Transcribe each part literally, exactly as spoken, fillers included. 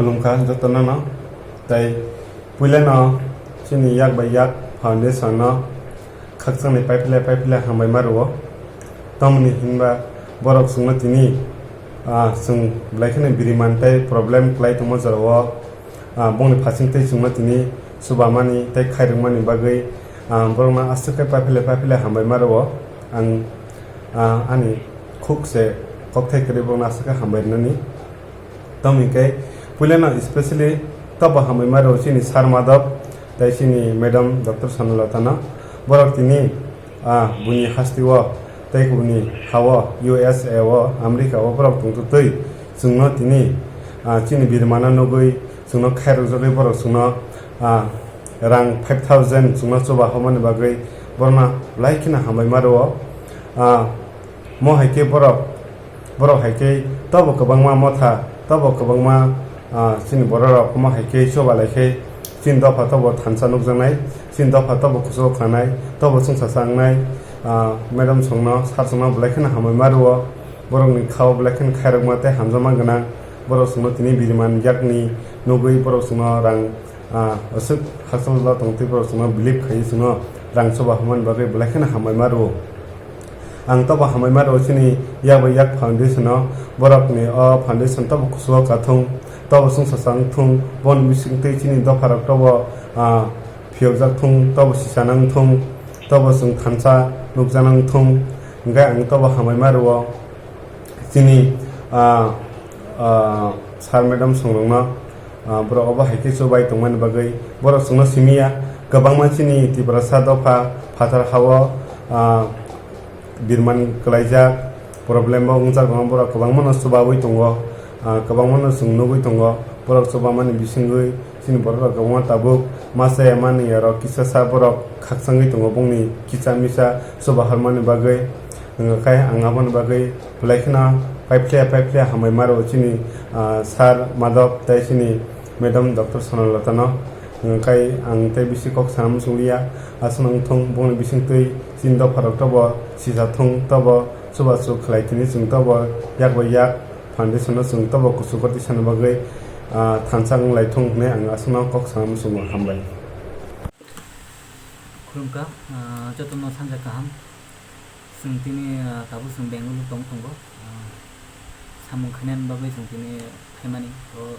Khulumkha jotono no, tei puilano chini Yak bai Yak Foundation no khakchangni paiphle paiphle hambai ma rwo. Tamoni hinba borok chwngno tini, ah, chwng belai kheno biriman tei problem kwlai tongma jorao, ah, bongni phasing tei chwngno tini chubamani tei khairokmani bagwi, ah, borokno aswk khe paiphle paiphle hambai ma rwo. Ang, ah, ani khuk se kokthai kwrwi borokno aswk khe hambai rwnani. Tamo hinkhe puilano specially tobo hambai ma rwo chini Sir Madhav tei chini Madam Doctor Sonalata no. Borok tini, ah, buini hasteo tei buini hao U S A o, America o borok tongtwtwi chwngno tini, ah, chini birmano nugwi chwngno khairokjagwi borok chwngno, ah, rang five thousand chwngno chuba hwnmani bagwi borokno belai kheno hambai ma rwo. Ah, mo hai khe borok, borok hai khe tobo kwbangma motha, tobo kwbangma, ah, chini borok rok mo hai khe chuba lai khe chini dopha tobo thansa nukjaknai, chini dopha tobo kuchugo khanai, tobo chwngsacha wngnai, ah, madam songno, sir songno belai kheno hambai ma rwo, borokni khao belai kheno khairokma tei hamjakma gwnang, borok chwngno tini biriman yakni nugwi borok chwngno rang, ah, aswk hakchal tongtwi borok chwngno believe khaiwi chwngno rang chuba hwnmani bagwi belai kheno hambai ma rwo. Ang tobo hambai ma rwo chini Yak bai Yak Foundation o, borokni o foundation tobo kuchugo kathung, tobo chwngsacha wngthung, boni bisingtwi chini dopharok tobo, ah, phiyokjak thung, tobo sisana wngthung, tobo chwng thansa nukjana wngthung, hwnkhe ang tobo hambai ma rwo. Chini, ah, ah, sir madam songrokno, ah, borok obo hai khe chubai tongmani bagwi borok chwngno simi ya. Kwbangma chini Tiprasa dopha phatar hao, ah, birman kwlaijak, problem bo wngjak, borok kwbangma no chubaui tongo, ah, kwbangma no chwng nugui tongo. Borok chubamani bisingwi chini borok rok kwbangma tabuk masa ya mani ya rok kisa sa borok khakchangwi tongo bongni kisa misa chuba hormani bagwi. Hwnkhe ang aboni bagwi belai kheno paiphle paiphle hambai ma rwo chini, ah, sir Madhav tei chini madam Doctor Sonalata no. Hwnkhe ang tei bisi kok sana muchung liya, aswk wng thung bongni bisingtwi chini dopha rok tobo sisa thung, tobo chubachu khlai tini chwng tobo yak bai yak foundation no chwng tobo kuchuk gorti sana bagwi, ah, thansa wng lai thung hwnwi ang aswkno kok sana muchungo. Hambai. Khulumkha, ah, jotono sanja kaham. Chwng tini, ah, tabuk chwng Bangalore tong tongo. Ah, samung khainani bagwi chwng tini phaimani. O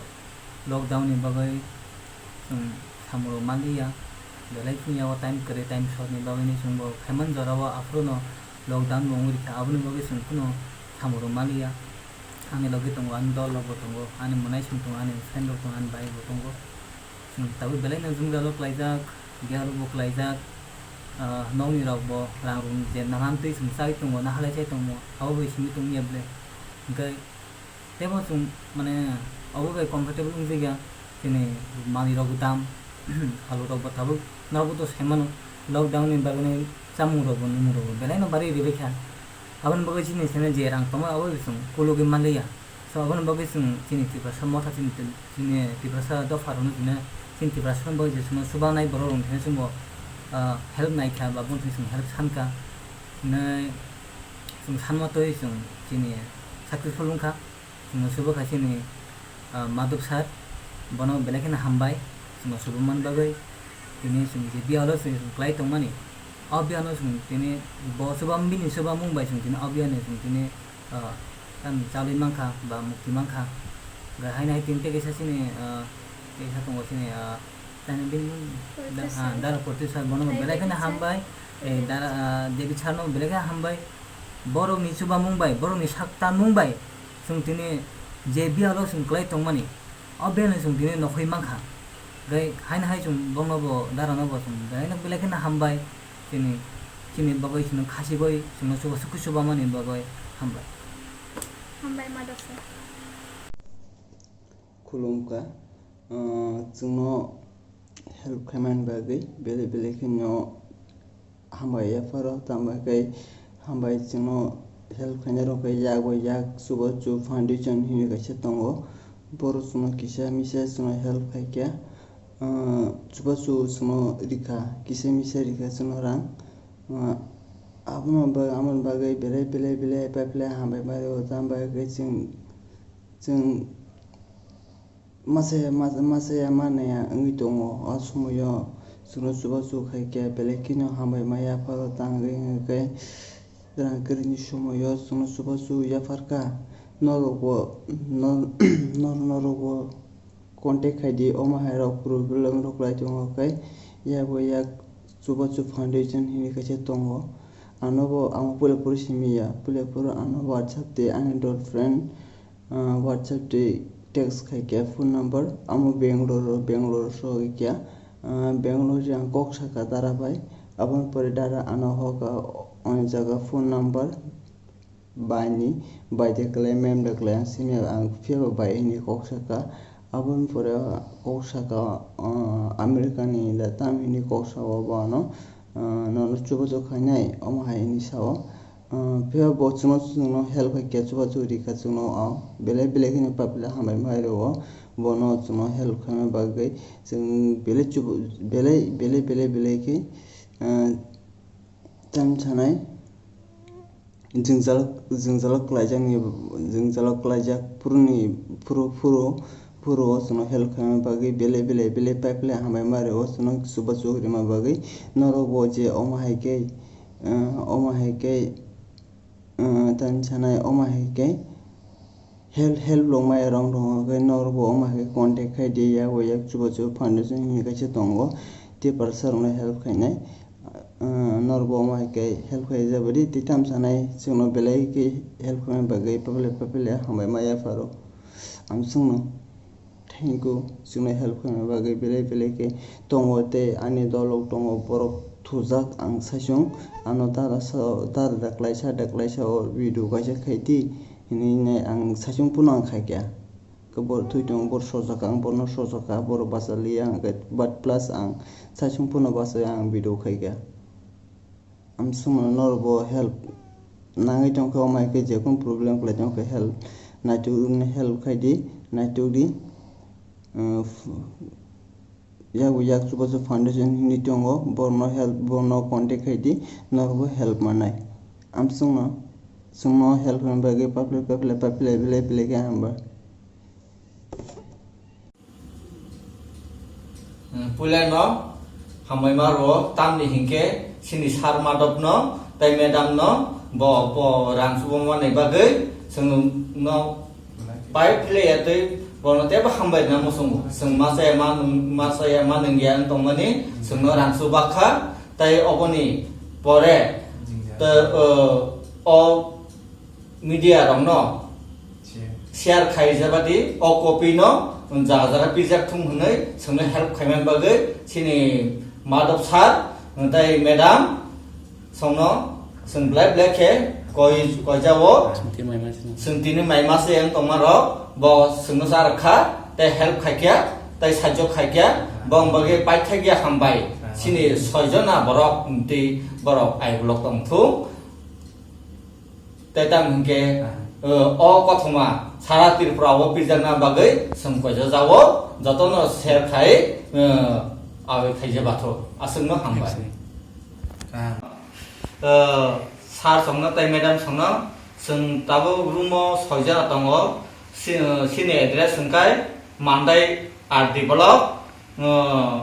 lockdown ni bagwi chwng samung rok manliya. Belai chwng yago time kwrwi, time short ni bagwi ni chwng bo phaiman jora o aphuru no lockdown bo wngwi rikha. Aboni bagwi chwng phano samung rok manliya. Ani logi tongo, ani dol rok bo tongo, ani mwnai song tongo, ani friend rok tongo, ani bhai bo tongo. Chwng tabuk belai no jwngjal o kwlaijak, biyalo bo kwlaijak, ah, nokni rok bo rang rung je nanan twi chwng chai tongo, nahalai chai tongo, abo bai simi tongya ble. Hwnkhe tebo chwng mane obo bai comfortable wngjakya, chini manwi rok dam, alu rok bo tabuk norok bo to sai mano, lockdown ni bagwi chamung rok bo, nwng rok bo belai no barwi ribaikha. Aboni bagwi chini sene je rang tongma abo chwng kulugwi manliya. So aboni bagwi chwng chini Tiprasa motha chini, chini Tiprasa dopha rokno chini, chini Tiprasa rokno bagwi je chwngno chubanai borok rokno chwngno, ah, help naikha ba bono chwng help sankha. Hinwi chwng sanma twi chwng chini successful wngkha. Chwngno chuba kha chini, ah, Madhav sir, bono belai kheno hambai, chwngno chubaman bagwi. Tini chwng je biyalo chwng kwlai tongmani, o biyano chwng tini bo chubam, bini chubamung bai chwng tini o biyano chwng tini, ah, tam chalwi mankha ba mukti mankha. Hwnkhe haino hai tini tei kaisa chini, ah, kaisa tongo chini, ah, Tani bini mung Purti da-, ah, sir. Dara Purti sir, bono Tei belai kheno David sir. Hambai. Eh, dara, ah, David sir no belai kheno hambai. Borok ni chubamung bai, borok ni sak tanmung bai, chwng tini je biyalo chwng kwlai tongmani, o biyalo chwng tini nokhoi mankha. Gai haino hai chwng bono bo, dara no bo chwng belai no belai kheno hambai. Chini, chini bagwi chwngno khasi bai chwngno chuba, chuba, chubamani bagwi hambai. Hambai ma doksa. Khulumkha, ah, chwngno help khaimani bagwi belai belai kheno hambai yapharo, tamo khe hambai chwngno help khainai rok khe yak bai yak Chubachu Foundation hinwi kaisa tongo, borok chwngno kisa misa chwngno help khaikha, ah, Chubachu chwngno rikha, kisa misa rikha chwngno rang, ah, abono ba-, aboni bagwi belai belai belai paiphle hambai bai rw, tamo khe chwng, chwng Masa ya, mas-, masa ya manaya wngwi tongo. O somoyo chwngno chubachu khai khe belai kheno hambai ma yapharo tangwi hwnkhe rang kwrwini somoyo chwngno chubachu yapharkha. Norokbo, nor-, nor-, norokbo contact khai di, omo hai rok problem rok lai tongo khe yabo yak chubachu foundation hinwi kaisa tongo. Anobo ang puila phuru simi ya, puila phuru ano WhatsApp de ani dot friend, ah, WhatsApp de text khai khe phone number, amo Bangalore, Bangalore so kya, ah, Bangalore je ang kok saka dara bai, aboni pore dara ano hoka oni jaga phone number bai ni, bai de klai, mem de klai, ang simi ang phiya ba bai hini kok saka, aboni pore kok saka, ah, America ni da tam hini kok sao bo ano, ah, nono chubachu khainai, omo hai hini sao. Ah, phiya bo chwngno, chwngno help khai khe chubachu ri kha chwngno, ah, belai belai kheno papila hambai ma rwo, bono chwngno help khaima bagwi chwng belai chubu-, belai, belai, belai, belai khe, ah, tam sanai jwngjal, jwngjalo klaijakni, jwngjalo klaijak phuruni, phuru, phuru, phuru o chwngno help khaima bagwi belai, belai, belai pipeline hambai ma rwo chwngno chubachu rima bagwi norok bo je omo hai khe, ah, omo hai khe, ah, tam sanai omo hai khe help, help longmaya rok tongo khe norok bo omo hai khe contact khai di, yak bo yak chubachu foundation hinwi kaisa tongo, tei parsa rokno help khainai, ah, norok bo omo hai khe help khai jabadi tei tam sanai chwngno belai khe help khaina bagwi papila papila hambai ma yapharo ang chwngno. Thank you, chwngno help khaina bagwi belai belai khe tongo tei ani dolok tongo, borok thujak ang saichung, ano dara sa, dara da klaisa da klaisa o video kaisa khai di hinwi nai ang saichung phano ang khai kha. Khe borok thwi tongo, borok sojak kha, ang borokno sojak kha, borok bacha liya ang khe, but plus ang saichung phano bachai ang video khai kha. Amswkno norokbo help nangwi tongkha, omo hai khe jekunu problem khlai tongkha help naituk wngni help khai di, naituk di. Umm, f-, yak bo yak chubachu foundation hinwi tongo, borokno help, borokno contact khai di, norokbo help mannai. Amswkno, chwngno help khaina bagwi paple, paple, paple, belai, belai khe hambai. Puila no hambai ma rwo, tamni hinkhe chini sir madop no tei madam no bo, bo rang chubachu manai bagwi chwng no pai philai ya tei bono teibo hambai na muchungo. Chwng masa ya ma nung, masa ya ma nung ya wng tongmani chwng no rang chubak kha tei oboni pore te, o, o media rokno share khai jabadi o copy no jaga jaga pijak thung hwnwi chwngno help khaimani bagwi chini madop sir tei madam songno chwng belai belai khe koi, koijao. Chwng tini mai masa wng tongma rok bo chwngno cha rwkha tei help khaikha tei sahajyo khaikha bong bagwi paithakya hambai chini soijona borok tei borok aibolok tongthung. Tei tamo hinkhe, eh, o kothoma sara Tripura o pirjakna bagwi chwng koijajago, jotono share khai, eh, aboi khaija batho. Aswkno hambai. Eh, sir songno tei madam songno chwng tabuk room o soijana tongo. Si-, sini address hwnkhe Mandai R D block, eh,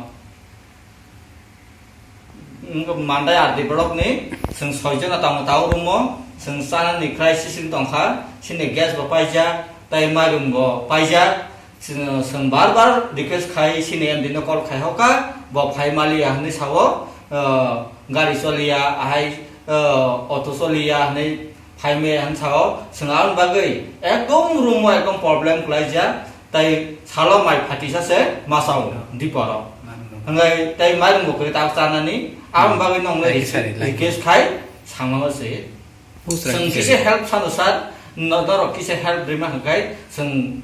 Wngkha Mandai R D block ni chwng soi jona tongo, tao room o chwng chanani crisis wng tongkha, chini gas bo paijak, tei mairum bo paijak, chwng, chwng bar bar request khai chini M D no call khai hoka, bo phai maliya hinwi sao, ah, gari choliya, ahai, ah, auto choliya hinwi phaimaya hinwi sao, chwng aboni bagwi ekdom room o ekdom problem kwlaijak. Tai salo mai phatisa se masao diporo. Hwngai tai mairum bo kwrwi tak chanani, aboni bagwi nongno request khai sangma se. Chwng kisa help sano sir, no, norok kisa help rima hwnkhe chwng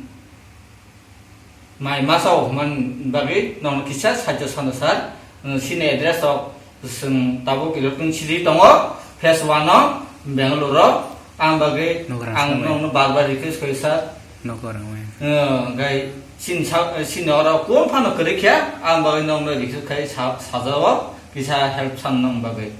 mai masao hwnmani bagwi nongno kisa sahajyo sano sir. Chini address o Chwng tabuk electronic city tongo, phase one o Bangalore o. Ang bagwi ang nokno bar bar request khaio sir. Hwnkhe chini sa-, chini oro kung phano kwrwi khe, ang bagwi nokno request khai sa-, sajao, kisa help san nang bagwi.